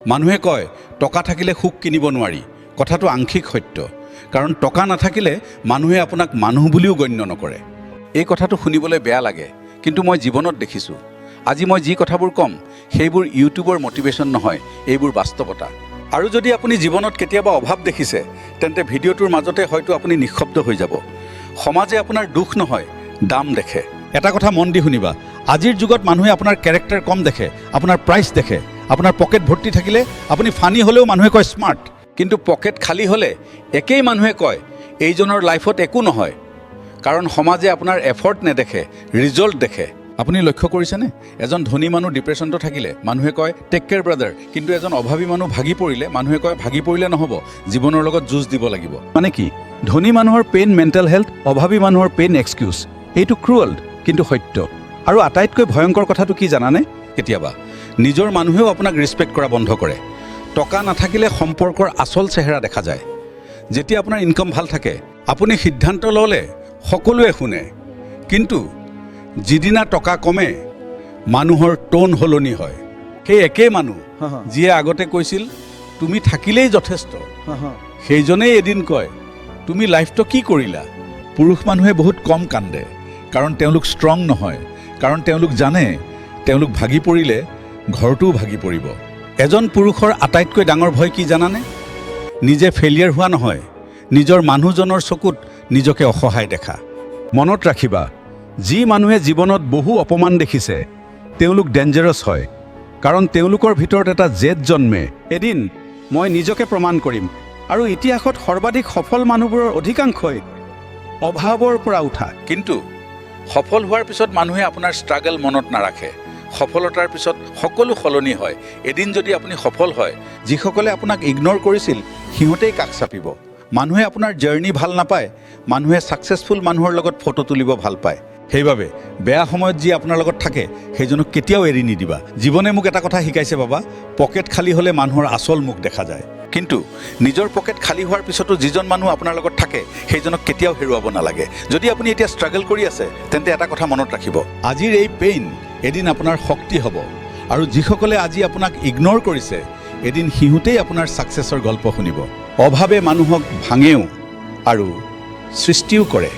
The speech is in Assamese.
মানুহে কয়, টকা থাকিলে সুখ কিনিব নোৱাৰি। কথাটো আংশিক সত্য, কাৰণ টকা নাথাকিলে মানুহে আপোনাক মানুহ বুলিও গণ্য নকৰে। এই কথাটো শুনিবলৈ বেয়া লাগে, কিন্তু মই জীৱনত দেখিছোঁ। আজি মই যি কথাবোৰ ক'ম, সেইবোৰ ইউটিউবৰ মটিভেশ্যন নহয়, এইবোৰ বাস্তৱতা। আৰু যদি আপুনি জীৱনত কেতিয়াবা অভাৱ দেখিছে, তেন্তে ভিডিঅ'টোৰ মাজতে হয়তো আপুনি নিঃশব্দ হৈ যাব। সমাজে আপোনাৰ দুখ নহয়, দাম দেখে। এটা কথা মন দি শুনিবা। আজিৰ যুগত মানুহে আপোনাৰ কেৰেক্টাৰ কম দেখে, আপোনাৰ প্ৰাইচ দেখে। আপোনাৰ পকেট ভৰ্তি থাকিলে আপুনি ফানি হ'লেও মানুহে কয় স্মাৰ্ট, কিন্তু পকেট খালী হ'লে একেই মানুহে কয়, এইজনৰ লাইফত একো নহয়। কাৰণ সমাজে আপোনাৰ এফৰ্ট নেদেখে, ৰিজল্ট দেখে। আপুনি লক্ষ্য কৰিছেনে, এজন ধনী মানুহ ডিপ্ৰেশ্যনটো থাকিলে মানুহে কয়, "Take care, brother." কিন্তু এজন অভাৱী মানুহ ভাগি পৰিলে মানুহে কয়, "ভাগি পৰিলে নহ'ব, জীৱনৰ লগত যুঁজ দিব লাগিব।" মানে কি? ধনী মানুহৰ পেইন মেণ্টেল হেল্থ, অভাৱী মানুহৰ পেইন এক্সকিউজ। এইটো ক্ৰুৱেল, কিন্তু সত্য। আৰু আটাইতকৈ ভয়ংকৰ কথাটো কি জানানে? কেতিয়াবা নিজৰ মানুহেও আপোনাক ৰেচপেক্ট কৰা বন্ধ কৰে। টকা নাথাকিলে সম্পৰ্কৰ আচল চেহেৰা দেখা যায়। যেতিয়া আপোনাৰ ইনকাম ভাল থাকে, আপুনি সিদ্ধান্ত ল'লে সকলোৱে শুনে। কিন্তু যিদিনা টকা কমে, মানুহৰ টোন সলনি হয়। সেই একেই মানুহ যিয়ে আগতে কৈছিল, "তুমি থাকিলেই যথেষ্ট", সেইজনেই এদিন কয়, "তুমি লাইফটো কি কৰিলা?" পুৰুষ মানুহে বহুত কম কান্দে, কাৰণ তেওঁলোক ষ্ট্ৰং নহয়, কাৰণ তেওঁলোক জানে, তেওঁলোক ভাগি পৰিলে ঘৰটোও ভাগি পৰিব। এজন পুৰুষৰ আটাইতকৈ ডাঙৰ ভয় কি জানানে? নিজে ফেইলিয়াৰ হোৱা নহয়, নিজৰ মানুহজনৰ চকুত নিজকে অসহায় দেখা। মনত ৰাখিবা, যি মানুহে জীৱনত বহু অপমান দেখিছে, তেওঁলোক ডেঞ্জাৰাছ হয়, কাৰণ তেওঁলোকৰ ভিতৰত এটা জেদ জন্মে, এদিন মই নিজকে প্ৰমাণ কৰিম। আৰু ইতিহাসত সৰ্বাধিক সফল মানুহবোৰৰ অধিকাংশই অভাৱৰ পৰা উঠা। কিন্তু সফল হোৱাৰ পিছত মানুহে আপোনাৰ ষ্ট্ৰাগল মনত নাৰাখে। সফলতাৰ পিছত সকলো সলনি হয়। এদিন যদি আপুনি সফল হয়, যিসকলে আপোনাক ইগন'ৰ কৰিছিল, সিহঁতেই কাষ চাপিব। মানুহে আপোনাৰ জাৰ্ণি ভাল নাপায়, মানুহে ছাকচেছফুল মানুহৰ লগত ফটো তুলিব ভাল পায়। সেইবাবে বেয়া সময়ত যি আপোনাৰ লগত থাকে, সেইজনক কেতিয়াও এৰি নিদিবা। জীৱনে মোক এটা কথা শিকাইছে বাবা, পকেট খালী হ'লে মানুহৰ আচল মুখ দেখা যায়। কিন্তু নিজৰ পকেট খালী হোৱাৰ পিছতো যিজন মানুহ আপোনাৰ লগত থাকে, সেইজনক কেতিয়াও হেৰুৱাব নালাগে। যদি আপুনি এতিয়া ষ্ট্ৰাগল কৰি আছে, তেন্তে এটা কথা মনত ৰাখিব, আজিৰ এই পেইন এদিন আপোনাৰ শক্তি হ'ব। আৰু যিসকলে আজি আপোনাক ইগন'ৰ কৰিছে, এদিন সিহঁতেই আপোনাৰ ছাকচেছৰ গল্প শুনিব। অভাৱে মানুহক ভাঙেও আৰু সৃষ্টিও কৰে।